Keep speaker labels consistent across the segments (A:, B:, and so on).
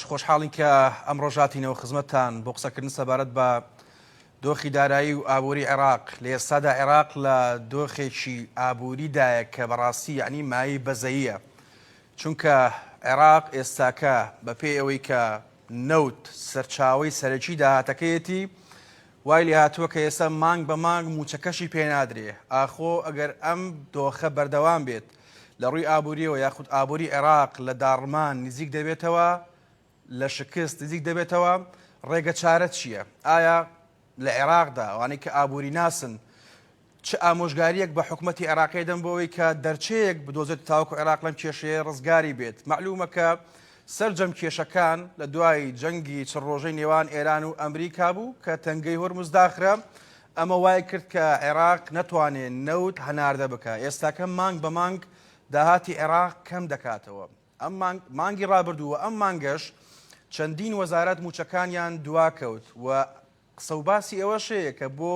A: خۆشحاڵین کە ئەمڕۆش هاتینەوە خزمەتتان بۆ قسەکردن سەبارەت بە دۆخی دارایی و ئابووری عێراق. لە ئێستادا عێراق لە دۆخێکی ئابووریدایە کە بەڕاستی یەعنی مایەی بەزەییە. چونکە عێراق ئێستاکە بەپێی ئەوەی کە نەوت سەرچاوەی سەرەکی داهاتەکەیەتی، وای لێهاتووە کە ئێستا مانگ بە مانگ مووچەکەشی پێ نادرێ. ئاخۆ ئەگەر ئەم دۆخە بەردەوام بێت لە ڕووی ئابوورییەوە یاخود ئابووری عێراق لە داڕمان نزیک دەبێتەوە، لە شکست نزیک دەبێتەوە، ڕێگەچارە چییە؟ ئایا لە عێراقدا ئەوانەی کە ئابووریناسن چ ئامۆژگارییەک بە حکومەتی عێراقی دەن بۆ ئەوەی کە دەرچەیەک بدۆزێت تاوەکو عێراق لەم کێشەیە ڕزگاری بێت؟ مەعلومە کە سەرجەم کێشەکان لە دوای جەنگی چڕ ڕۆژەی نێوان ئێران و ئەمریکا بوو کە تەنگەی هورمز داخرا، ئەمە وای کرد کە عێراق نەتوانێ نەوت هەناردە بکا، ئێستاکە مانگ بە مانگ داهاتی عێراق کەم دەکاتەوە. ئەم مانگ مانگی ڕابردوو و ئەم مانگەش چەندین وەزارەت مووچەکانیان دواکەوت و قسە و باسی ئەوەش هەیە کە بۆ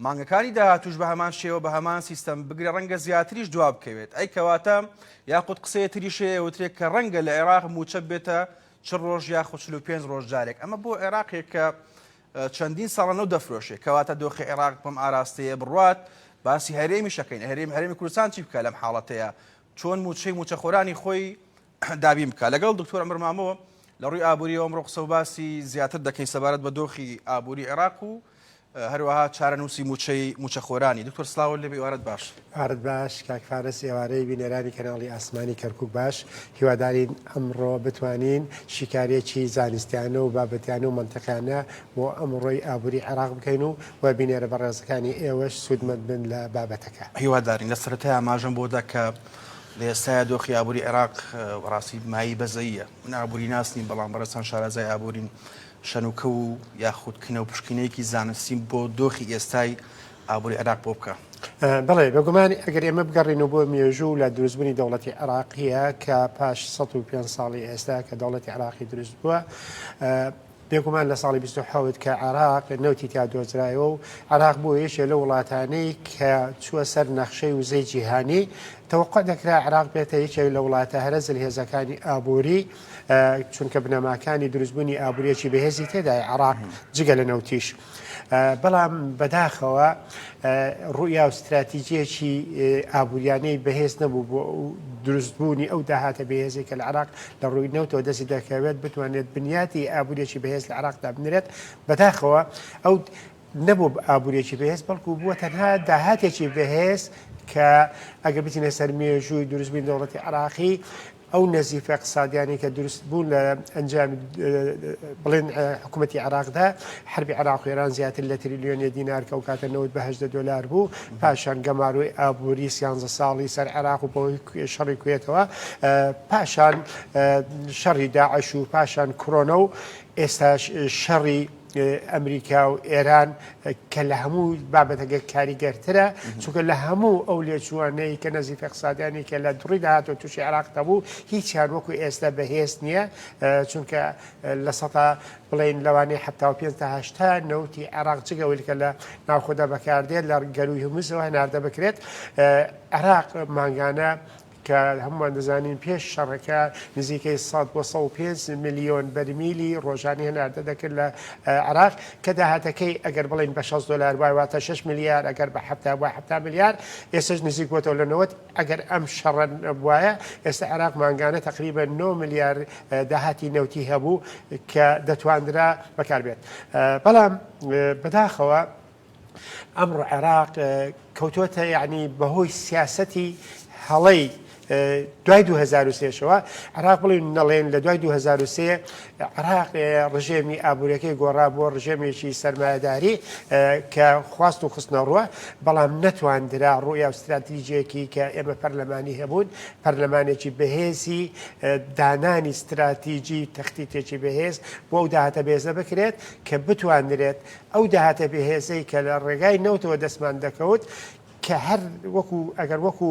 A: مانگەکانی داهاتووش بە هەمان شێوە بە هەمان سیستەم بگرە ڕەنگە زیاتریش دوا بکەوێت ئەی کەواتە یاخود قسەیە تریش هەیە وترێک کە ڕەنگە لە عێراق مووچە بێتە چ ڕۆژ یاخود 45 ڕۆژ جارێک ئەمە بۆ عێراقێک کە چەندین ساڵە نەوت دەفرۆشێ کەواتە دۆخی عێراق بەم ئاراستەیە بڕوات باسی هەرێمیش ئەکەین هەرێم هەرێمی کوردستان چی بکە لەم حاڵەتەیە چۆن مووچەی مووچەخۆرانی خۆی دابین بکات. لەگەڵ دکتۆر عومەر مامۆ لە ڕووی ئابووریەوە ئەمڕۆ قسە و باسی زیاتر دەکەین سەبارەت بە دۆخی ئابووری عێراق و هەروەها چارەنووسی مووچەی مووچەخۆرانی. دکتۆر سڵاوت لێبێ ئێوارەت باش.
B: ئێوارەت باش کاک فارس، ئێوارەی بینەرانی کەناڵی ئاسمانی کەرکوک باش، هیوادارین ئەمڕۆ بتوانین شیکاریەکی زانستیانە و بابەتیانە و مەنتقیانە بۆ ئەمڕۆی ئابووری عێراق بکەین و و بینەرە بەڕێزەکانی ئێوەش سوودمەند بن لە بابەتەکە.
A: هیوادارین. لە سەرەتای ئاماژەم بۆ دا کە لە ئێستایا دۆخی ئابووری عێراق بەڕاستی مایەی بەزەییە. من ئابووریناس نیم بەڵام بەڕێزتان شارەزای ئابوورین. شەنوکەو و یاخود کنە و پشکینەیەکی زانستیم بۆ دۆخی ئێستای ئابووری عێراق بۆ بکە.
B: بەڵێ بێگومان ئەگەر ئێمە بگەڕێینەوە بۆ مێژوو لە دروستبوونی دەوڵەتی عێراقییە کە پاش 105 ساڵی ئێستا کە دەوڵەتی عێراقی دروست بووە، بێگومان لە ساڵی 27 کە عێراق نەوتی تیا دۆزرایەوە و عێراق بووە یەکێ لەو وڵاتانەی کە چووە سەر نەخشەی وزەی جیهانی، تەوەقع دەکرا عێراق بێتە یەکێک لە وڵاتە هەرە زلهێزەکانی ئابووری، چونکە بنەماکانی دروستبوونی ئابووریەکی بەهێزی تێدایە عێراق جگە لە نەوتیش. بەڵام بەداخەوە ڕوئیا و ستراتیجیەکی ئابووریانەی بەهێز نەبوو بۆ دروستبوونی ئەو داهاتە بەهێزەی کە لە عێراق لە ڕووی نەوتەوە دەستی دەکەوێت بتوانێت بنیاتی ئابووریەکی بەهێز لە عێراقدا بنرێت بەداخەوە ئەو نەبوو ئابووریەکی بەهێز بەڵکو بووە تەنها داهاتێکی بەهێز کە ئەگەر بچینە سەر مێژووی دروستبوونی دەوڵەتی عێراقی ئەو نەزیفە اقتصادیانەی کە دروست بوون لە ئەنجامی بڵێن حکوومەتی عێراقدا حربی عێراق و ئێران زیاتر لە تریلیۆنێ دینار کە ئەو کاتە نەوت بە هەژدە دۆلار بوو پاشان گەمارۆی ئابووری سیانزە ساڵی سەر عێراق و بەهۆی شەڕی کوێتەوە پاشان شەڕی داعش و پاشان کرۆنە و ئێستاش شەڕی ئەمریکا و ئێران کە لە هەموو بابەتەکە کاریگەرترە چونکە لە هەموو ئەو لێچووانەی کە نەزیفە اقتصادیانی کە لە دڕی داهاتوە تووشی عێراق دەبوو هیچیان وەکو ئێستا بەهێز نییە چونکە لە سەتا بڵێن لەوانەیە 75 تا 80 نەوتی عێراق جگەوەی کە لە ناوخۆدا بەکاردێت لە گەرووی هورمزەوە هەناردە بکرێت عێراق مانگانە کە هەموومان دەزانین پێش شەڕەکە نزیکەی 100 بۆ 105 ملیۆن بەرمیلی ڕۆژانی هەناردە دەکرد لە عێراق کە داهاتەکەی ئەگەر بڵێین بە 60 دۆلار وای واتە 6 ملیار ئەگەر بە 70 بووە 70 ملیار ئێستاش نزیک بۆتەوە لە 90 ئەگەر ئەم شەڕە نەبوایە ئێستا عێراق مانگانە تقریبا 9 ملیار داهاتی نەوتی هەبوو کە دەتواندرا بەکاربێت بەڵام بەداخەوە ئەمڕۆ عێراق کەوتۆتە یعنی بەهۆی سیاسەتی هەڵەی دوای 2023شەوە عراق بڵین نەڵێن لە دوای 2023 عراق ڕژێمی ئابوووریەکەی گۆڕا بۆ ڕژێمێکی سەرمایەداری کە خواست و خستنەڕوە بەڵام نەتواندرا ڕوویا و استراتیجێکی کە ئێمە پەرلەمانی هەبوون پەرلەمانێکی بەهێزی دانانی استراتیجی تەختیتێکی بەهێز بۆ ئەو داهاتە بێزە بکرێت کە بتواندرێت ئەو داهاتە بەهێزەی کە لە ڕێگای نەوتەوە دەستمان دەکەوت. کە هەر وەکو ئەگەر وەکو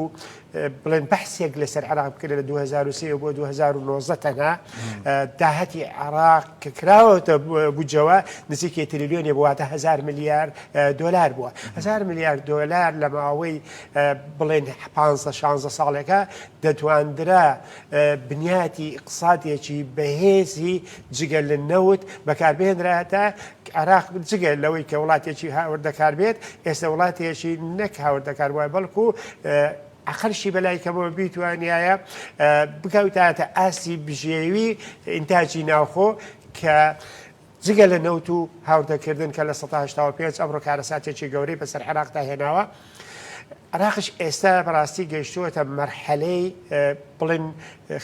B: بڵێن بەحسێک لەسەر عێراق بکرێت لە 2023 بۆ 2019 تەنها داهاتی عێراق کە کراوەتە بودجەوە نزیکەی تریلیۆنێ بووە واتە هزار ملیار دۆلار بووە. هزار ملیار دۆلار لە ماوەی بڵێن 15 16 ساڵێکە دەتواندرا بنیاتی ئیقتسادێکی بەهێزی جگە لە نەوت بەکاربهێنرایەتە عێراق جگە لەوەی کە وڵاتێکی هاوردەکار بێت ئێستا وڵاتێکی نەک هاوردەکار وایە بەڵکو ئەقەلشی بەلای کەمەوە بیتوانایە بکەوتایەتە ئاستی بژێوی ئینتاجی ناوخۆ کە جگە لە نەوت و هاوردەکردن کە 85% ئەمڕۆ کارەساتێکی گەورەی بەسەر عێراقدا هێناوە. عێراقیش ئێستا بەڕاستی گەیشتووەتە مەرحەلەی بڵێن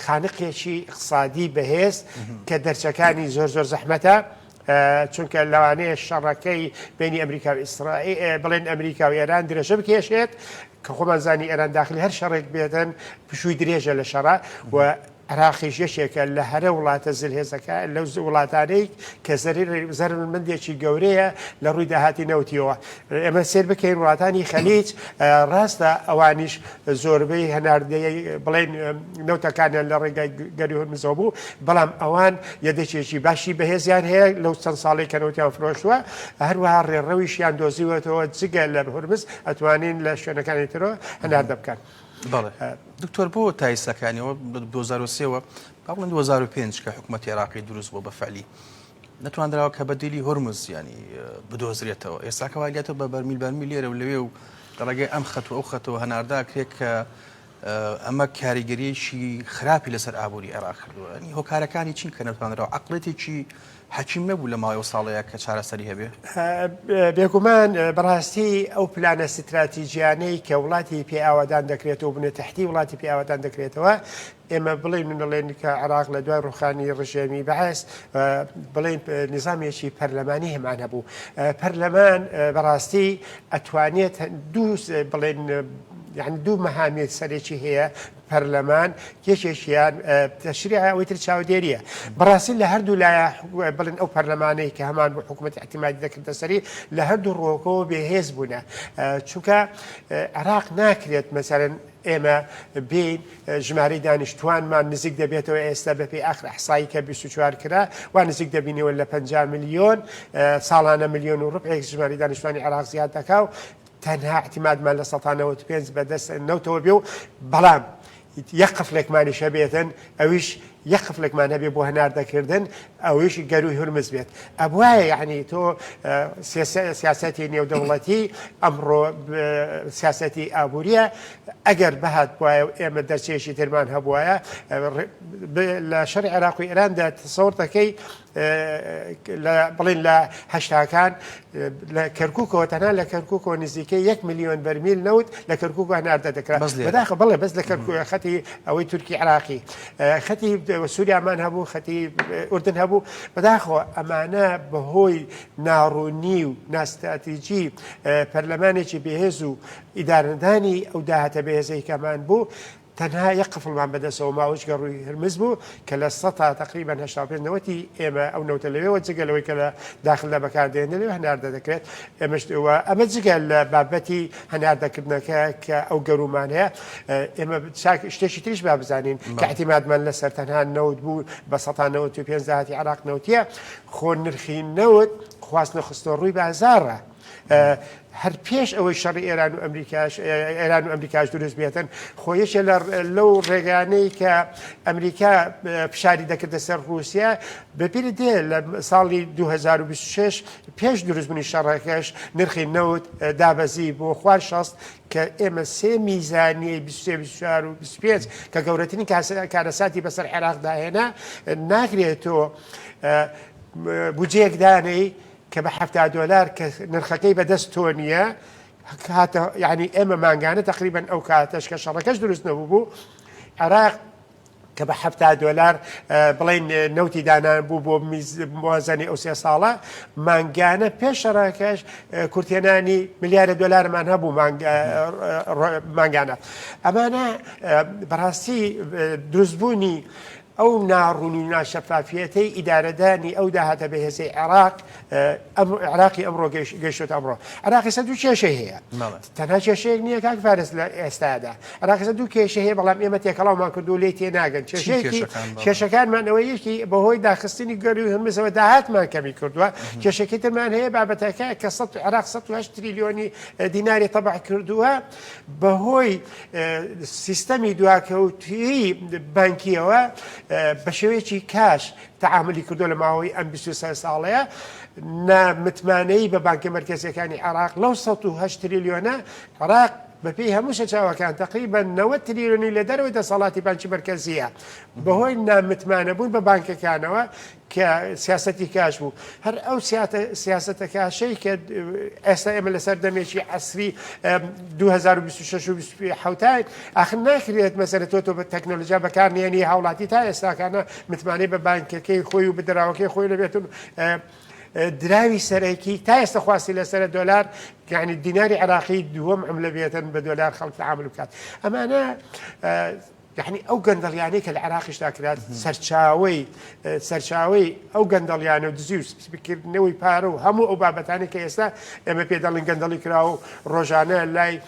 B: خانقێکی ئیقتسادی بەهێز کە دەرچەکانی زۆر زۆر زەحمەتە. چونکە لەوانەیە شەڕەکەی بینی ئەمریکا و ئیسرائیل بڵێن ئەمریکا و ئێران درێژە بکێشێت کە خۆمان زانی ئێران داخلی هەر شەڕێک بێتن پشووی درێژە لە شەڕە و عێراقیش یەکێکە لە هەرە وڵاتە زلهێزەکە لەو وڵاتانەی کە زەرەرمەندێکی گەورەیە لە ڕووی داهاتی نەوتیەوە. ئێمە سێر بکەین وڵاتانی خەلیج ڕاستە ئەوانیش زۆربەی هەناردەی بڵێن نەوتەکانیان لە ڕێگای گەروی هورمزەوە بوو، بەڵام ئەوان یەدەکێکی باشی بەهێزیان هەیە لەو چەند ساڵەی کە نەوتیان فرۆشتووە، هەروەها ڕێڕەویشیان دۆزیوەتەوە جگە لە هورمز ئەتوانین لە شوێنەکانی ترەوە هەناردە بکەن.
A: بەڵێ دکتۆر بۆ تا ئیستاکانیەوە لە 2003 وە با بڵێن 2005 کە حکوومەتی عێراقی دروست بووە بە فعلی نەتواندراوە کە بەدیلی هورمز ینی بدۆزرێتەوە ئێستا کە وای لێتەوە بە بەرمیل بەرمیل لێرە و لەوێ و لە ڕێگەی ئەم خەت و ئەو خەتەوە هەناردە کرێت کە ئەمە کاریگەریەکی خراپی لەسەر ئابووری عێراق کردووە ینی هۆکارەکانی چین کە نەتوانراوە عقلێتێکی حەکیم نەبوو لە ماوەی ئەو ساڵەیا کە چارەسەری هەبێ؟
B: بێگومان بەڕاستی ئەو پلانە ستراتیجیانەی کە وڵاتی پێ ئاوادان دەکرێتەوە بنە تەحتی وڵاتی پێ ئاوادان دەکرێتەوە ئێمە بڵێن و نەڵێن کە عێراق لە دوای ڕوخانی ڕژێمی بەعس بڵێن نیزامێکی پەرلەمانی هەمان هەبوو پەرلەمان بەڕاستی ئەتوانێت دوو بڵێن یعنی دوو مەهامیت سەرەکی هەیە پەرلەمان یەکێکیان تەشریعە ئەوەی تر چاودێریە بەڕاستی لە هەردوو لایە بڵێن ئەو پەرلەمانەی کە هەمان بۆ حکوومەتی اعتمادی دەکردە سەری لە هەردوو ڕۆکەوە بێهێز بوونە چونکە عێراق ناکرێت مەسەرەن ئێمە بین ژمارەی دانیشتوانمان نزیک دەبێتەوە ئێستا بەپێی ئاخر ئەحسایی کە 24 کرا وا نزیک دەبینەوە لە 50 ملیۆن ساڵانە ملیۆن و ڕبعێک ژمارەی دانیشتوانی عێراق زیاد دەکا و تەنها اعتمادمان 95% بەدەست نەوتەوە بێ و بەڵام یەک قفلێکمانیش هەبێتن ئەویش یەک قفلێکمان هەبێ بۆ هەناردەکردن ئەویش گەروی هورمز بێت ئەبواە یعنی تۆ سیاسەتی نێودەوڵەتی ئەمڕۆ سیاسەتی ئابووریە ئەگەر بەهات بواە و ئێمە دەرچێکی ترمان هەبواە لە شەڕی عێراق و ئێراندا تەسەور دەکەی لە بڵێن لە هەشتاکان لە کەرکوکەوە تەنها لە کەرکوکەوە نزیکەی یەک ملیۆن بەرمیل نەوت لە کەرکوک هەناردە دەکرا بەداخە بڵێ بەس لە کەرکوک خەتی ئەوەی تورکی عراقی خەتی سووریامان هەبوو خەتی ئوردن هەبوو بەداخەوە ئەمانە بەهۆی ناڕوونی و ناستراتیجی پەرلەمانێکی بەهێز و ئیدارەدانی ئەو داهاتە بەهێزەی کەمان بوو تەنها یەک قفڵمان بەدەستەوە ما ئەویش گەڕووی هرمز بوو کە لە سەتا تەقریبەن 85 نەوەتی ئێمە ئەو نەوتە لەوێوە جگە لەوەی کە لە داخلدا بەکاردێنە لەوێ هەناردە دەکرێت ئێمەش ئەمە جگە لە بابەتی هەناردەکردنەکە کە ئەو گەرومان هەیە ئێمە چاک شتێکی تریش با بزانین کە اعتمادمان لەسەر تەنها نەوت بوو بە سەتا 95 داهاتی عێراق نەوتیە خۆ نرخی نەوت خواستنە خستۆ ڕووی بازاڕە. هەر پێش ئەوەی شەڕی ئێران و ئەمریکاش ئێران و ئەمریکاش دروست بێتن خۆ یەکێ لە لەو ڕێگانەی کە ئەمریکا فشاری دەکردە سەر ڕووسیا بەپیری دێ لە ساڵی 2026 پێش دروستبوونی شەڕەکەش نرخی نەوت دابەزی بۆ خوار 60 کە ئێمە سێ میزانیەی 23 24 و 25 کە گەورەترین کارەساتی بەسەر عێراقدا هێنا ناکرێت تۆ بودجەیەک دانێی کە بە 70 دۆلار کە نرخەکەی بەدەست تۆ نییە هاتە یعنی ئێمە مانگانە تقریبا ئەو کاتەش کە شەڕەکەش دروست نەبوو بوو عێراق کە بە 70 دۆلار بڵین نەوتی دانان بوو بۆ موازنەی ئەو سێ ساڵە مانگانە پێش شەڕەکەش کورتێنانی ملیارە دۆلارمان هەبوو مانگانە ئەمانە بەڕاستی دروستبوونی. ئەو ناڕوونی و ناشەفافیەتەی ئیدارەدانی ئەو داهاتە بەهێزەی عێراق ئەم عێراقی ئەمڕۆ گەیشتۆتە ئەمڕۆ. عێراق ئێستا دوو کێشەی هەیە. تەنها کێشەیەک نییە کاک فارس لە ئێستادا. عێراق ئێستا دوو کێشە هەیە بەڵام ئێمە تێکەڵاومان کردو لێی تێناگەن. کێشەیەکی کێشەکانمان ئەوە یەکی بەهۆی داخستنی گەرووی هورمزەوە داهاتمان کەمی کردووە. کێشەکەی ترمان هەیە بابەتەکە کە عێراق 108 تریلیۆنی دیناری تەبع کردووە بەهۆی سیستەمی دواکەوتووی بانکییەوە بە شێوەیەکی cash تەعامولی کردووە لە ماوەی ئەم 23 ساڵەیە نا متمانەی بە بانکە مەرکەزیەکانی عێراق لەو 108 تریلیۆنە عێراق بەپێی هەموو سەرچاوەکان تقریبا 90 تریلیۆنی لە دەرەوەی دەسەڵاتی بانکی مەرکەزیە بەهۆی نامتمانەبوون بە بانکەکانەوە کە سیاسەتی cash بوو هەر ئەو سیاسەتە cash ەی کە ئێستا ئێمە لەسەر دەمێکی عەسری 2026 و 27 ئاخر ناکرێت مەسەلە تۆ تۆ بە تەکنەلۆژیا بەکارنیێنی هاوڵاتی تا ئێستاکانە متمانەی بە بانکەکەی خۆی و بدراوەکەی خۆی نەبێت و دراوی سەرەکی تا ئێستا خواستی لەسەر دۆلار یعنی دیناری عراقی دووەم عملە بێتن بە دۆلار خەڵک تعامل بکات ئەمانە یەعنی ئەو گەندەڵیانەی کە لە عێراقیشدا کرا سەرچاوەی سەرچاوەی ئەو گەندەڵیانە و دزی و سپیکردنەوەی پارە و هەموو ئەو بابەتانەی کە ئێستا ئێمە پێ دەڵێن گەندەڵی کرا و ڕۆژانە لای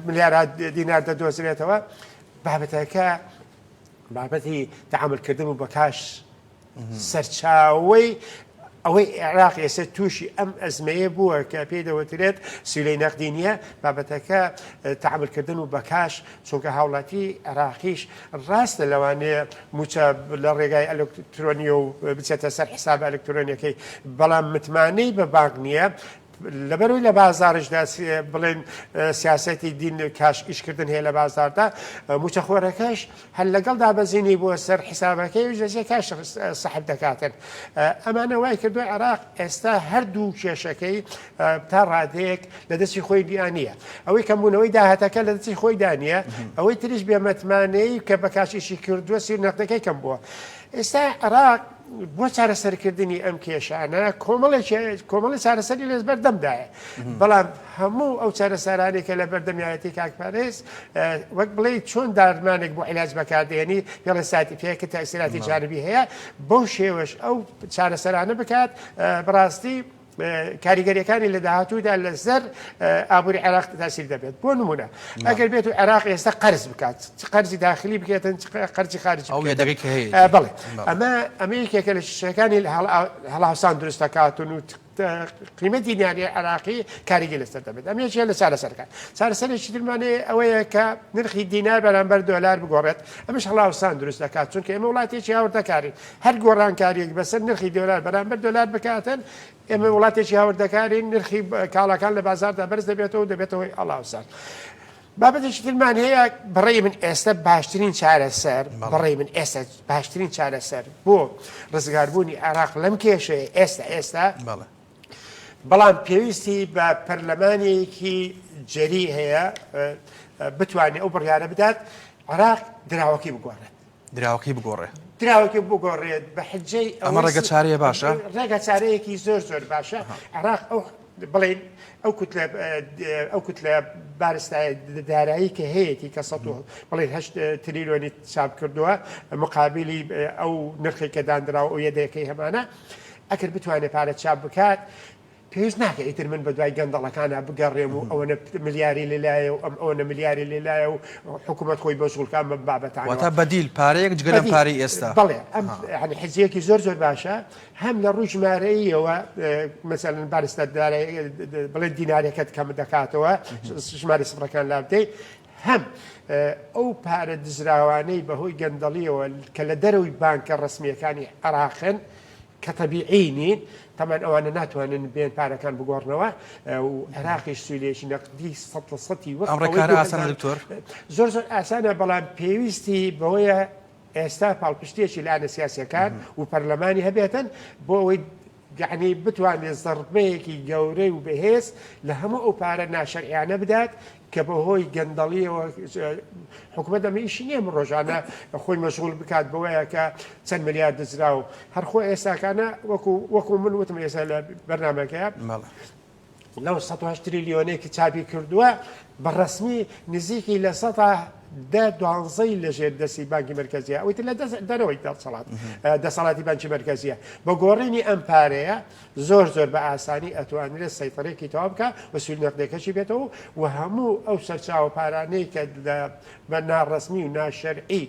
B: ملیارات دینار دەدۆزرێتەوە بابەتەکە بابەتی تەعاملکردن و بە cash سەرچاوەی ئەوەی عێراق ئێستا تووشی ئەم ئەزمەیە بووە کە پێی دەوترێت سیولەی نەقدی نییە، بابەتەکە تەعامولکردن و بە cash، چونکە هاوڵاتی عێراقیش ڕاستە لەوانەیە مووچە لە ڕێگای ئەلکترۆنیەوە بچێتە سەر حسابە ئەلکترۆنیەکەی، بەڵام متمانەی بە بانک نییە، لەبەرئەوەی لە بازاڕیشدا بڵێن سیاسەتی دین cash ئیشکردن هەیە لە بازاڕدا، مووچەخۆرەکەش هەر لەگەڵ دابەزینی بۆ سەر حیسابەکەی ئەویش دەچێت cash سەحب دەکاتن. ئەمانە وای کردووە عێراق ئێستا هەردوو کێشەکەی تا ڕادەیەک لە دەستی خۆی نییە. ئەوەی کەمبوونەوەی داهاتەکە لە دەستی خۆیدا نییە، ئەوەی تریش بێمتمانەیی کە بە cash ئیشی کردووە سیر نەقدەکەی کەم بووە. ئێستا عێراق بۆ چارەسەرکردنی ئەم کێشانە کۆمەڵی چارەسەری لە بەردەمدایە بەڵام هەموو ئەو چارەسەرانەی کە لە بەردەمیایەتی کاک پارێز وەک بڵێ چۆن دارمانێک بۆ عیلاج بەکاردێنی پێڵێ side effect تەئسیراتی جانبی هەیە بەو شێوەش ئەو چارەسەرانە بکات بەڕاستی کاریگەریەکانی لە داهاتوودا لەسەر ئابووری عێراق تاسیر دەبێت بۆ نمونە ئەگەر بێت و عێراق ئێستا قەرز بکات چ قەرزی داخلی بکێتن چ قەرزی خارجی
A: ئەو یەدەگەی کە هەیە
B: بەڵێ ئەمە ئەمە یەکێکە لە شتەکانی هەڵاوسان دروست دەکاتن و قیمەتی دیناری عێراقی کاریگەری لەسەر دەبێت ئەم یەکێ لە چارەسەرەکان چارەسەرێکی ترمان هەیە ئەوەیە کە نرخی دینار بەرامبەر دۆلار بگۆڕێت ئەمەش هەڵاوسان دروست دەکات چونکە ئێمە وڵاتێکی هاوردەکارین هەر گۆڕانکاریەک بەسەر نرخی دۆلار بەرامبەر دۆلار بکاتن ئێمە وڵاتێکی هاوردەکارین نرخی کاڵاکان لە بازاردا بەرز دەبێتەوە و دەبێتەوە هۆی هەڵاوسان. بابەتێکی ترمان هەیە بەڕێی من ئێستا باشترین چارەسەر بەڕێی من ئێستا باشترین چارەسەر بۆ ڕزگاربوونی عێراق لەم کێشەیە ئێستا ئێستا بەڵام پێویستی بە پەرلەمانێکی جەری هەیە بتوانێت ئەو بڕیارە بدات عێراق دراوەکەی بگۆڕێت.
A: دراوەکەی بگۆڕێ.
B: دراوەکەی بگۆڕێت بە حجەی
A: ئەمە ڕێگە چارەیە باشە؟
B: ڕێگە چارەیەکی زۆر زۆر باشە. عێراق ئەو بڵێین ئەو کوتلە ئەو کوتلە بارستایە دارایی کە هەیەتی کە سەد و بڵێن هەشت تریلیۆنی چاپ کردووە مقابلی ئەو نرخێک کە دانراوە ئەو یەدەکەی هەمانە ئەگەر بتوانێت پارە چاپ بکات پێویست ناکە ئیتر من بەدوای گەندەڵەکانا بگەڕێم و ئەوەنە ملیاری لەلایە و ئەم ئەوەنە ملیاری لەلایە و حکوومەت خۆی مەشغوڵ کە ئەم بابەتانەوە.
A: واتە بەدیل، پارەیەک جگە لەم پارەی ئێستا.
B: بەڵێ، ئەم یانی حیزییەکی زۆر زۆر باشە، هەم لە ڕووی ژمارەییەوە مەسەلەن بارستە دارایی بڵێن دینارەکەت کەم دەکاتەوە، ژمارەی سفرەکان لابدەی، هەم ئەو پارە دزراوانەی بەهۆی گەندەڵییەوە کە لە دەرەوەی بانکە ڕەسمییەکانی عێراقن، کە تەبیعی نین، تەبعەن ئەوانە ناتوانن بێن پارەکان بگۆڕنەوە و عێراقیش سویلەیەکی نەقدی سەد لە سەتی وەک
A: ئەم ڕێکارە ئاسانە دکتۆر؟
B: زۆر زۆر ئاسانە بەڵام پێویستی بەوەیە ئێستا پاڵپشتیەکی لایەنە سیاسیەکان و پەرلەمانی هەبێتن بۆ ئەوەی یعنی بتوانێت زەربەیەکی گەورەی و بەهێز لە هەموو ئەو پارە ناشەرعیانە بدات کە بەهۆی گەندەڵیەوە حکومەت ئەمە ئیشی نییە ڕۆژانە خۆی مەشغول بکات بەوەیە کە چەند ملیار دزرا و هەر خۆ ئێستاکانە وەکو وەکو من وتم ئێستا لە بەرنامەکەیە لەو 108 تریلیۆنێکی چاپی کردووە بە ڕسمی نزیکی لە سەدا دە دوانزەی لەژێر دەستی بانکی مەرکەزیە ئەوەی تر لە دەرەوەی دەسەڵات دەسەڵاتی بانکی مەرکەزیە بە گۆڕینی ئەم پارەیە زۆر زۆر بە ئاسانی ئەتوانرێت سەیتەرێکی تەواو بکە و سویل نەقدەکەشی بێتەوە و هەموو ئەو سەرچاوە پارانەی کە بە ناڕەسمی و ناشەرعی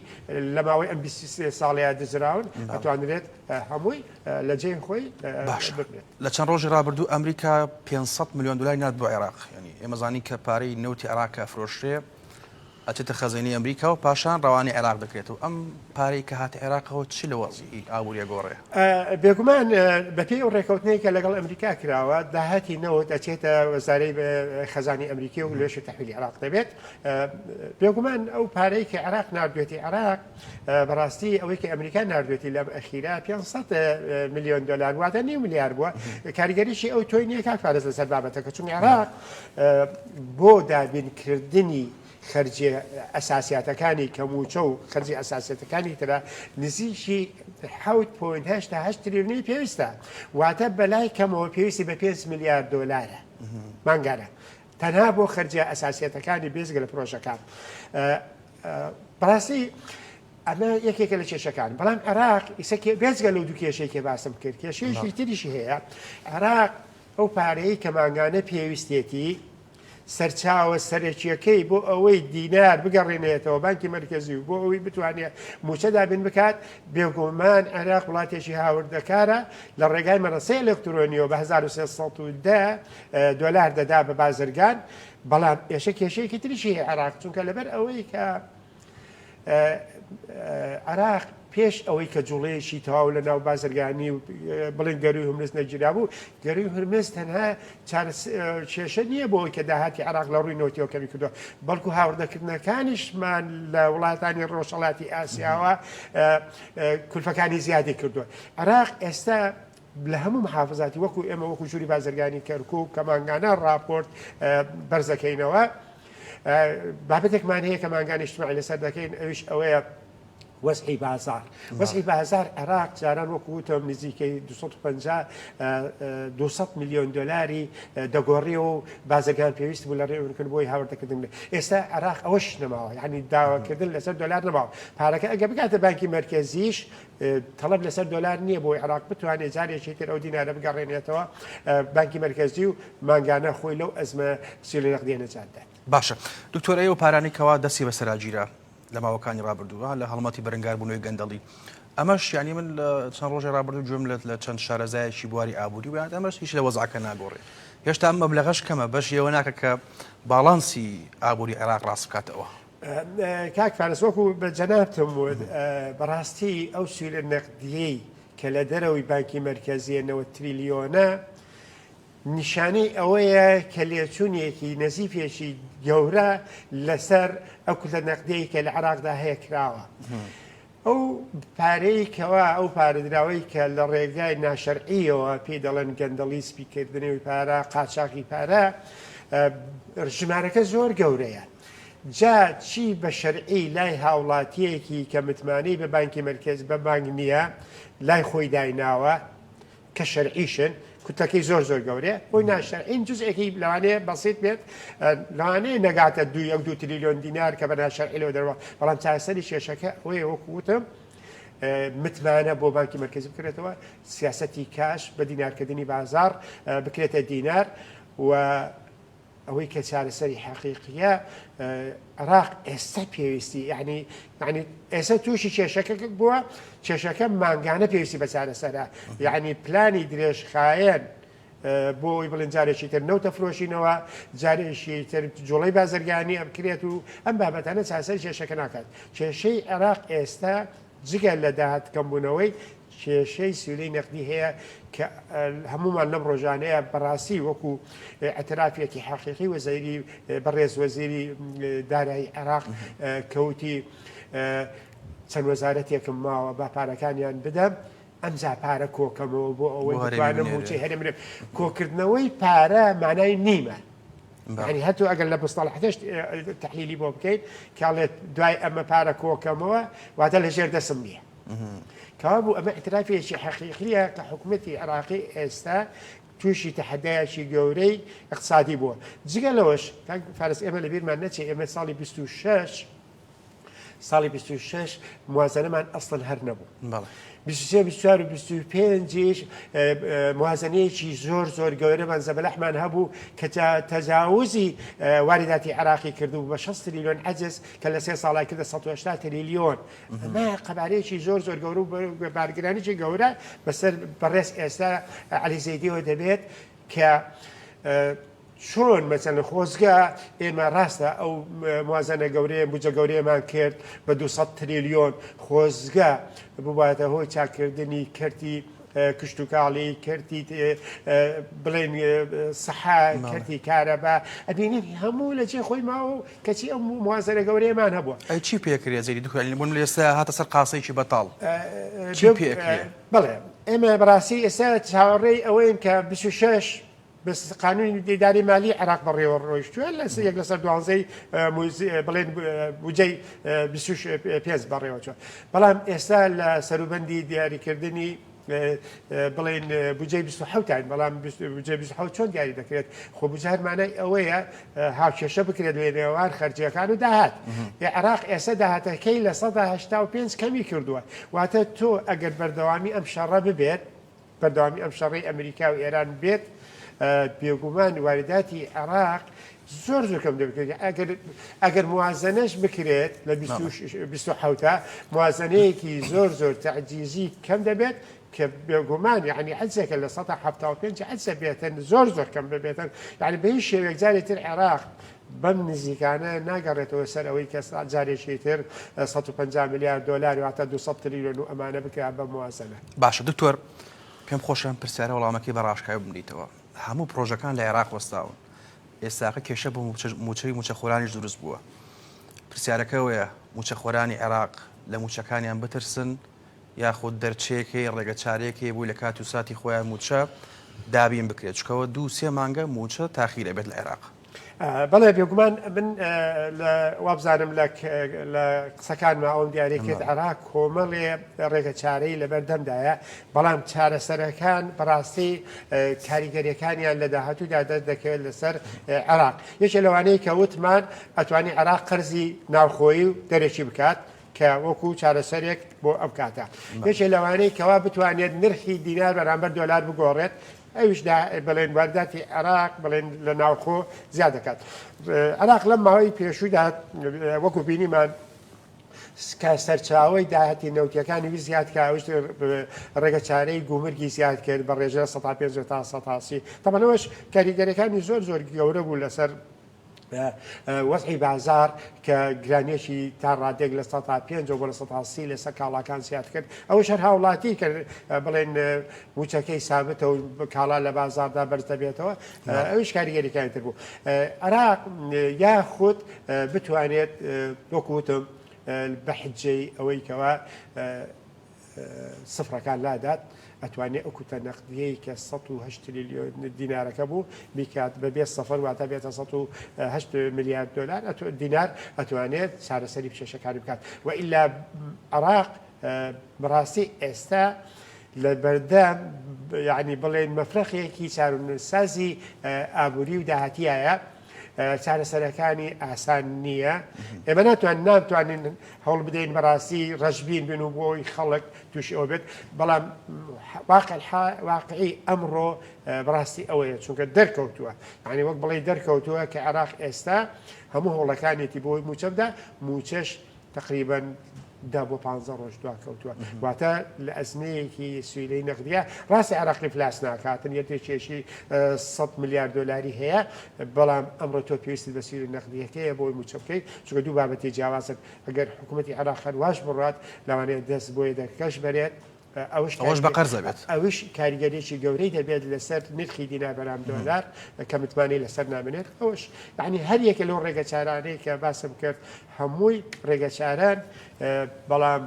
B: لە ماوەی ئەم 23 ساڵەیە دزراون ئەتوانرێت هەمووی لە جێی خۆی
A: باشە لە چەند ڕۆژی ڕابردوو ئەمریکا 500 میلیۆن دلاری نارد بۆ عێراق یعنی ئێمە زانین کە پارەی نەوتی عێراق کە ئەفرۆشرێ ئەچێتە خەزێنەی ئەمریکا و پاشان ڕەوانەی عێراق دەکرێت و ئەم پارەی کە هاتە عێراقەوە چ لە وەزعی ئابووری ئەگۆڕێ؟
B: بێگومان بەپێی ئەو ڕێکەوتنەی کە لەگەڵ ئەمریکا کراوە داهاتی نەوت ئەچێتە وەزارەی خەزانی ئەمریکی و لێش تەحویلی عێراق دەبێت. بێگومان ئەو پارەی کە عێراق ناردوێتی عێراق بەڕاستی ئەوەی کە ئەمریکا ناردوێتی لەم ئەخیرا 500 میلیۆن دلار واتە نیو ملیار بووە کاریگەریی ئەو تۆی نییە کاک فارس لەسەر بابەتەکە چون عێراق بۆ دابینکردنی خەرجیە ئەساسیاتەکانی کە مووچە و خەرجی ئەساسیەتەکانی ترە نزیکی 7.8 تا 8 تریلیۆنی پێویستە واتە بەلای کەمەوە پێویستی بە 5 ملیار دۆلارە مانگانە تەنها بۆ خەرجیە ئەساسیەتەکانی بێزگە لە پرۆژەکان بەڕاستی ئەمە یەکێکە لە کێشەکان بەڵام عێراق ئیسە بێجگە لەو دوو کێشەی کە باسم کرد کێشەیەکی تریشی هەیە عێراق ئەو پارەیە کە مانگانە پێویستێتی سەرچاوە سەرەکییەکەی بۆ ئەوەی دینار بگەڕێنێتەوە بانکی مەرکەزی و بۆ ئەوەی بتوانێت مووچە دابین بکات، بێگومان عێراق وڵاتێکی هاوردەکارە، لە ڕێگای مەنەسەی ئەلکترۆنییەوە بە 1310 دۆلار دەدا بە بازرگان، بەڵام ئێشە کێشەیەکی تریشی هەیە عێراق، چونکە لەبەر ئەوەی کە عێراق پێش ئەوەی کە جوڵەیەکی تەواو لە ناو بازرگانی و بڵێن گەروی هورمز نەگیرابوو، گەروی هورمز تەنها کێشە نییە بۆ ئەوەی کە داهاتی عێراق لە ڕووی نەوتیەوە کەمی کردووە، بەڵکو هاوردەکردنەکانیشمان لە وڵاتانی ڕۆژهەڵاتی ئاسیاوە کولفەکانی زیادی کردووە. عێراق ئێستا لە هەموو محافزاتی وەکو ئێمە وەکو ژووری بازرگانی کەرکوک کە مانگانە ڕاپۆرت بەرزەکەینەوە بابەتێکمان هەیە کە مانگانە اجتماعی لەسەر دەکەین ئەویش ئەوەیە وەزعی بازار وەزعی بازار عێراق جاران وەکو وتم نزیکەی 250 200 میلیۆن دلاری دەگۆڕیەوە و بازرگان پێویست بوو لە ڕێورکرد بۆی هاوردەکردن ئێستا عێراق ئەوەش نەماوە یعنی داواکردن لەسەر دلار نەماوە پارەکە ئەگە بگاتە بانکی مەرکەزیش تەڵەب لەسەر دۆلار نییە بۆی عێراق بتوانێت جارێکی تر ئەو دینارە بگەڕێنێتەوە بانکی مەرکەزی و مانگانە خۆی لەو ئەزمە سیولە نەقدیە نەجات دات.
A: باشە دکتۆر ئەو پارانەی کەوا دەستی بەسەرا گیرا لە ماوەکانی ڕابردوو لە هەڵمەتی بەرەنگاربوونەوەی گەندەڵی ئەمەش یعنی من لە چەند ڕۆژی ڕابردوو گوێم لە چەند شارەزایەکی بواری ئابووری ویان ئەمەش هیچ لە وەزعەکە ناگۆڕێ هێشتا ئەم مەبلەغەش کەمە بەش ئەوە ناکە کە باڵانسی ئابووری عێراق ڕاست بکاتەوە.
B: کاک فارس وەکو بە جەنابتم وت بەڕاستی ئەو سویلە نەقدیەی کە لە دەرەوەی بانکی مەرکەزیە 90 تریلیۆنە نیشانەی ئەوەیە کە لێچوونێکی نەزیفێکی گەورە لەسەر ئەو کوتلە نەقدیەی کە لە عێراقدا هەیە کراوە. ئەو پارەی کەوا ئەو پارەدراوەی کە لە ڕێگای ناشەرعیەوە پێی دەڵێن گەندەڵی سپیکردنەوەی پارە قاچاغی پارە ژمارەکە زۆر گەورەیە جا چی بە شەرعی لای هاوڵاتیەکی کە متمانەی بە بانکی مەرکەز بە بانک نییە لای خۆی دایناوە کە شەرعیشن کوتلەکەی زۆر زۆر گەورەیە بۆی ناشەرعین جزئێکی لەوانەیە بەسیت بێت لەوانەیە نەگاتە دوو یەک دوو تریلیۆن دینار کە بە ناشەرعی لەوە دەرەوە بەڵام چارەسەری کێشەکە ئەوەیە وەکو وتم متمانە بۆ بانکی مەرکەزی بکرێتەوە سیاسەتی کاش بە دینارکردنی بازاڕ بکرێتە دینار و ئەوەی کە چارەسەری حەقیقیە عێراق ئێستا پێویستی یعنی یعنی ئێستا تووشی کێشەکە بووە کێشەکە مانگانە پێویستی بە چارەسەرە یعنی پلانی درێژخایەن بۆ ئەوی بڵێن جارێکی تر نەوتە فرۆشینەوە جارێکی تر جوڵەی بازرگانی ئەبکرێت و ئەم بابەتانە چارەسەری کێشەکە ناکات کێشەی عێراق ئێستا جگە لە داهات کەمبوونەوەی کێشەی سیولەی نەقدی هەیە کە هەموومان لەم ڕۆژانەیە بەڕاستی وەکو ئەترافێکی حەقیقی وەزیری بەڕێز وەزیری دارایی عێراق کەوتی چەند وەزارەتێکم ماوە با پارەکانیان بدەم ئەمجا پارە کۆکەمەوە بۆ ئەوەی بتوانم مووچەی هەرێم بدەم کۆکردنەوەی پارە مانای نیمە یعنی هەتو ئەگەر لە مستەڵحەکەش تحلیلی بۆ بکەیت کاڵێت دوای ئەمە پارە کۆکەمەوە واتە لە ژێر دەسم نییە کەوابوو ئەمە ئیعترافێکی حەقیقییە کە حکومەتی عێراقی ئێستا تووشی تەحەدایەکی گەورەی ئیقتسادی بووە. جگە لەوەش کاک فارس ئێمە لەبیرمان نەچێ ئێمە ساڵی 26. ساڵی 26 موازنەمان ئەسڵەن هەر نەبوو. 23 24 و 25 یش موازنەیەکی زۆر زۆر گەورەمان زەبەلەحمان هەبوو کە تەجاوزی وارداتی عێراقی کردبوو بە 60 تریلیۆن عەجز کە لە سێ ساڵای کردە 180 تریلیۆن. ئەمە قەبارەیەکی زۆر زۆر گەورە و بارگرانیی گەورە بەسەر بەڕێز ئێستا عەلی زەیدیەوە دەبێت کە چۆن مەسەلەن خۆزگە ئێمە ڕاستە ئەو موازنە گەورەیە بودجە گەورەیەمان کرد بە 200 تریلیۆن خۆزگە بباتە هۆی چاکردنی کەرتی کشتتوکاڵی کەرتی بڵێن سەحا کەرتی کارەبا ئەبینین هەموو لە جێ خۆی ماوە و کەچی ئەم موازنە گەورەیەمان هەبووە.
A: ئەی چی پێکرێ زەیدی دکتۆر عەلی بۆ ئێستا هاتە سەر قاسەیەکی بەتاڵ چی پێکرێ؟
B: بەڵێ ئێمە بەڕاستی ئێستا چاوەڕێی ئەوەین کە 26 بەس قانونی ئیداری مالی عێراق بەڕێوە ڕۆیشتووە لە یەک لەسەر دوانزەی بڵێن بودجەی 25 بەڕێوە چووە بەڵام ئێستا لە سەروبەندی دیاریکردنی بڵێن بودجەی 27 بەڵام بودجەی 27 چۆن دیاری دەکرێت خۆ بودجە هەر مانای ئەوەیە هاوکێشە بکرێت لە نێوان خەرجیەکان و داهات عێراق ئێستا داهاتەکەی لە 185 کەمی کردووە واتە تۆ ئەگەر بەردەوامی ئەم شەڕە ببێت بەردەوامی ئەم شەڕەی ئەمریکا و ئێران بێت بێگومان وارداتی عێراق زۆر زۆر کەم دەبێت ئەگەر ئەگەر موازنەش بکرێت لە 27 موازنەیەکی زۆر زۆر تەعجیزی کەم دەبێت کە بێگومان یعنی عەجزێکە لە 175 عەجزە بێتن زۆر زۆر کەم ببێتن یعنی بە هیچ شێوەیەک جارێ تر عێراق بەم نزیکانە ناگەڕێتەوە سەر ئەوەی کە جارێکی تر 150 ملیار دۆلار واتە 200 تریلیۆن و ئەمانە بکرا بە موازنە.
A: باشە دکتۆر پێم خۆشە ئەم پرسیارە وەڵامەکەی بە ڕاشکاوی بمدەیتەوە هەموو پرۆژەکان لە عێراق وەستاون ئێستاکە کێشە بۆ مووچەی مووچەخۆرانیش دروست بووە پرسیارەکە ئەوەیە مووچەخۆرانی عێراق لە مووچەکانیان بترسن یاخود دەرچەیەک هەیە ڕێگە چارەیەک هەیە بۆی لە کات و ساتی خۆیان مووچە دابین بکرێت چکەوە دوو سێ مانگە مووچە تاخیر ئەبێت لە عێراق.
B: بەڵێ بێگومان من لە وابزانم لە لە قسەکانما ئەوم دیاری کرد عێراق کۆمەڵێ ڕێگە چارەی لەبەردەمدایە بەڵام چارەسەرەکان بەڕاستی کاریگەریەکانیان لە داهاتوودا دەردەکەوێت لەسەر عێراق یەکێ لەوانەیە کە وتمان ئەتوانی عێراق قەرزی ناوخۆیی و دەرەکی بکات کە وەکو چارەسەرێک بۆ ئەم کاتە یەکێ لەوانەی کەوا بتوانێت نرخی دینار بەرامبەر دۆلار بگۆڕێت ئەویش بڵێن وارداتی عێراق بڵێن لە ناوخۆ زیاد دەکات عێراق لەم ماوەی پێشوودا وەکو بینیمان کە سەرچاوەی داهاتی نەوتیەکانی وی زیاد کە ئەوش ڕێگە چارەی گومرگی زیاد کرد بە ڕێژە 150 تا 130 تەبەنەوەش کاریگەرەکانی زۆر زۆر گەورە بوو لەسەر وەزعی بازاڕ کە گرانیەکی تا ڕادەیەک 5% بۆ 30% لەسەر کاڵاکان زیاد کرد ئەوەش هەر هاوڵاتی کە بڵێن موچەکەی سابتە و کاڵا لە بازاڕدا بەرز دەبێتەوە ئەویش کاریگەریەکانی تر بوو عێراق یاخود بتوانێت وەکو وتم بە حجەی ئەوەی کەوا سفرەکان لادات ئەتوانێ ئەو کوتە نەقدیەی کە 108 تریلیۆن دینارەکە بوو بیکات بە بێ سەفەر واتە بێتە 108 ملیار دۆلار دینار ئەتوانێت چارەسەری کێشەکانی بکات و ئیلا عراق بەڕاستی ئێستا لە بەردەم یعنی بڵێن مەفرەخێکی چارەنووسسازی ئابووری و داهاتیایە چارەسەرەکانی ئاسان نییە ئێمە ناتوان ناتوانین هەوڵ بدەین بەڕاستی ڕەشبین بن و بۆی خەڵک تووشی ئەوە بێت بەڵام واقعی ئەمڕۆ بەڕاستی ئەوەیە چونکە دەرکەوتووە یعنی وەک بڵێ دەرکەوتووە کە عێراق ئێستا هەموو هەوڵەکانێتی بۆی مووچە بدا مووچەش تەقریبەن دە بۆ پانزە ڕۆژ دواکەوتووە واتە لە ئەزمەیەکی سویلەی نەقدیە ڕاستە عێراق ئیفلاس ناکاتن یە تێکێشی 100 ملیار دۆلاری هەیە بەڵام ئەمڕۆ تۆ پێویستت بە سویلە نەقدیەکەیە بۆی مووچە بکەیت چونکە دوو بابەتی جیاوازن ئەگەر حکوومەتی عێراق هەر واش بڕات لەوانەیە دەست بۆ یەدەکەش بەرێت
A: ئەوەش ئەوەش بە قەرز ئەبێت.
B: ئەوش کاریگەریی گەورەی دەبێت لەسەر نرخی دینار بەرام دۆلار کە متمانەی لەسەر نامێنێت ئەوەش یعنی هەر یەکە لەو ڕێگەچارانەی کە باسم کرد هەمووی ڕێگەچاران بەڵام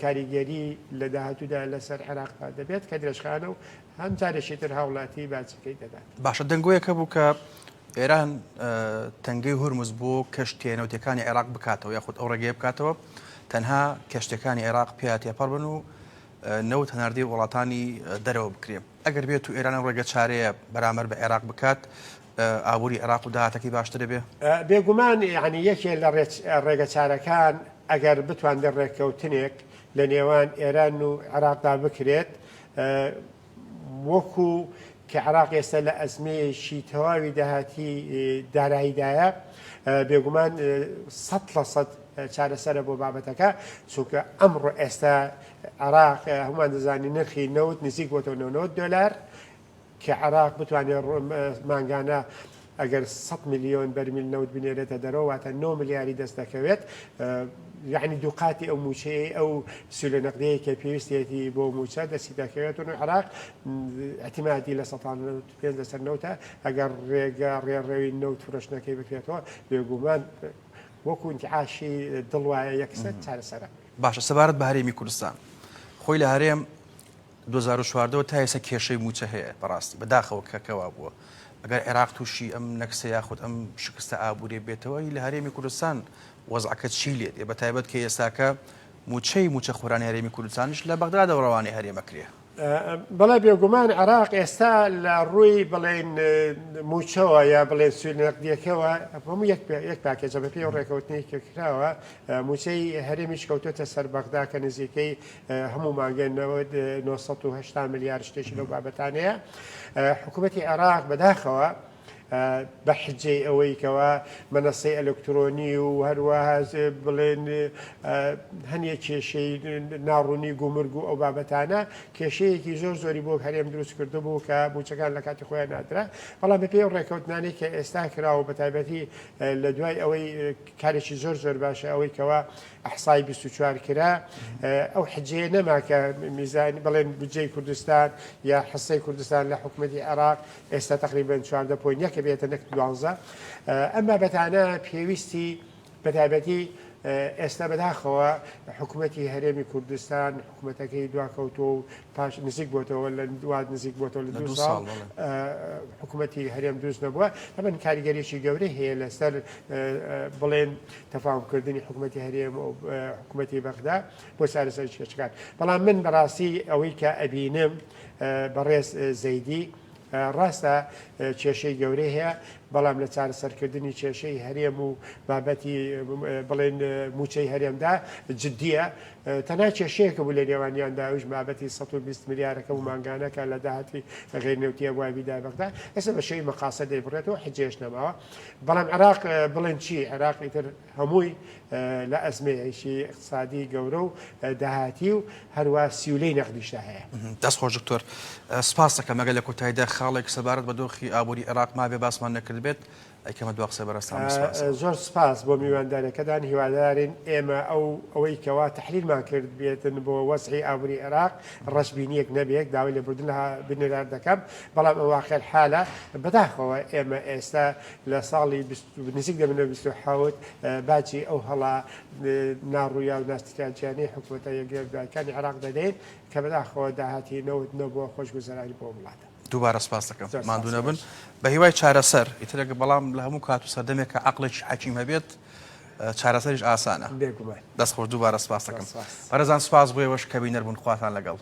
B: کاریگەری لە داهاتوودا لەسەر عێراقدا دەبێت کە درێژخانە و هەم جارێکی تر هاوڵاتی باجەکەی دەدات.
A: باشە دەنگۆیەک هەبوو کە ئێران تەنگەی هورمز بۆ کەشتیە نەوتیەکانی عێراق بکاتەوە یاخود ئەو ڕێگەیە بکاتەوە تەنها کەشتیەکانی عێراق پیا تێپەڕ بن و نەوت هەناردەی وڵاتانی دەرەوە بکرێ ئەگەر بێت و ئێران ئەو ڕێگە چارەیە بەرامبەر بە عێراق بکات ئابووری عێراق و داهاتەکەی باشتر بێ؟
B: بێگومان یعنی یەکێ لە ڕێگە چارەکان. ئەگەر بتوانرێت ڕێککەوتنێک لە نێوان ئێران و عێراقدا بکرێت وەکو کە عێراق ئێستا لە ئەزمەیەکی تەواوی داهاتی داراییدایە بێگومان 100% چارەسەرە بۆ بابەتەکە چونکە ئەمڕۆ ئێستا عێراق هەمووان دەزانین نرخی نەوت نزیک بۆتەوە 90 دلار کە عێراق بتوانێت مانگانە ئەگەر 100 ملیۆن بەرمیل نەوت بنێرێتە دەرەوە واتە 9 ملیاری دەست دەکەوێت یعنی دووقاتی ئەو موچەیە ئەو سیولە نەقدەیە کە پێویستێتی بۆ موچە دەستی دەکەوێت و عێراق اعتمادی لە 195 لەسەر نەوتە ئەگەر ڕێگە ڕێڕەوی نەوت فرۆشتنەکەی بکرێتەوە بێگومان وەکو انتعاشی دڵ وایە یەکسەر چارەسەرە.
A: باشە سەبارەت بە هەرێمی کوردستان خۆی لە هەرێم 2014 وە تا ئێستا کێشەی مووچە هەیە بەڕاستی بەداخەوە کە کەوا بووە ئەگەر عێراق تووشی ئەم نەکسە یاخود ئەم شکستە ئابووریە بێتەوە لە هەرێمی کوردستان وەزعەکە چی لێ دێ بە تایبەت کە ئێستاکە مووچەی مووچەخۆرانی هەرێمی کوردستانیش لە بەغدادەوە ڕەوانەی هەرێم ئەکرێ.
B: بەڵێ بێگومان عێراق ئێستا لە ڕووی بڵێن مووچەوە یا بڵێن سوود نەقدیەکەوە هەموو یەک یەک پاکێجە بەپێی ئەو ڕێکەوتنەی کە کراوە مووچەی هەرێمیش کەوتۆتە سەر بەغدا کە نزیکەی هەموو مانگێ 980 ملیار شتێکی لەو بابەتانەیە حکوومەتی عێراق بەداخەوە بە حجەی ئەوەی کەوا مەنەسەی ئەلکترۆنی و هەروەها بڵێن هەنیە کێشەی ناڕوونی گومرگ و ئەو بابەتانە کێشەیەکی زۆر زۆری بۆ هەرێم دروست کردبوو کە مووچەکان لە کاتی خۆیان نادرا بەڵام بەپێی ئەو ڕێکەوتنانەی کە ئێستا کراوە بە تایبەتی لە دوای ئەوەی کارێکی زۆر زۆر باشە ئەوەی کەوا ئەحسای 24 کرا ئەو حجەیە نەما کە میزان بڵێن بودجەی کوردستان یا حسەی کوردستان لە حکوومەتی عێراق ئێستا تەقریبەن 14 point یەکە بێتە نەک دوانزە ئەم بابەتانە پێویستی بەتایبەتی ئێستا بەداخەوە حکوومەتی هەرێمی کوردستان حکوومەتەکەی دواکەوتووە و پاش نزیک بۆتەوە لە دوات نزیک بۆتەوە لە دو ساڵ حکوومەتی هەرێم دروست نەبووە ئەمن کاریگەریی گەورەی هەیە لەسەر بڵێن تەفاهمکردنی حکوومەتی هەرێم و حکوومەتی بەغدا بۆ چارەسەری کێشەکان بەڵام من بەڕاستی ئەوەی کە ئەبینم بەڕێز زەیدی ڕاستە کێشەی گەورەی هەیە، بەڵام لە چارەسەرکردنی کێشەی هەرێم و بابەتی بڵێن مووچەی هەرێمدا جدییە. تەنها کێشەیەکە بوو لە نێوانیاندا ئەویش بابەتی 120 ملیارەکە بوو مانگانە کە لە داهاتی غەیر نەوتیە بوایە بیدایە بەغدا. ئێستا بە شێوەی مەقاسە دەیبڕێتەوە، حجەیەش نەماوە. بەڵام عێراق بڵێن چی؟ عێراق ئیتر هەمووی لە ئەزمەیەکی ئیقتسادی گەورە و داهاتی و هەروا سیولەی نەقدیشدا هەیە.
A: دەست خۆش دکتۆر. سپاست دەکەم. ئەگەر لە کۆتاییدا خاڵێک سەبارەت بە دۆخی ئابووری عێراق مابێ باسمان نەکردبێت، ئەیکەمە دوا قسەی بەڕێزتان بە سپاسەوە.
B: زۆر سپاس بۆ میوانداریەکەتان، هیوادارین ئێمە ئەو ئەوەی کەوا تەحلیلمان کردبێتن بۆ وەزعی ئابووری عێراق ڕەشبینیەک نەبێت، داوای لێبوردن لە بینەران دەکەم، بەڵام ئەو واقع الحالە بەداخەوە ئێمە ئێستا لە ساڵی نزیک دەبنەوە 27 باجی ئەو هەڵە ناڕوویا و ناستراتیژیانەی حکوومەتە یەکگرتووەکانی عێراق دەدەین کە بەداخەوە داهاتی نەوت نەبووە خۆشگوزەرانی بۆ وڵاتە.
A: دووبارە سپاس دەکەم ماندوو نەبن بە هیوای چارەسەر ئیتر بەڵام لە هەموو کات و سەردەمێک کە عەقڵێکی حەکیم هەبێت چارەسەریش ئاسانە
B: بێگومان
A: دەست خۆش دووبارە سپاس دەکەم بەڕێزان سپاس بۆ ئێوەش کە بینەر بوون خواتان لەگەڵ.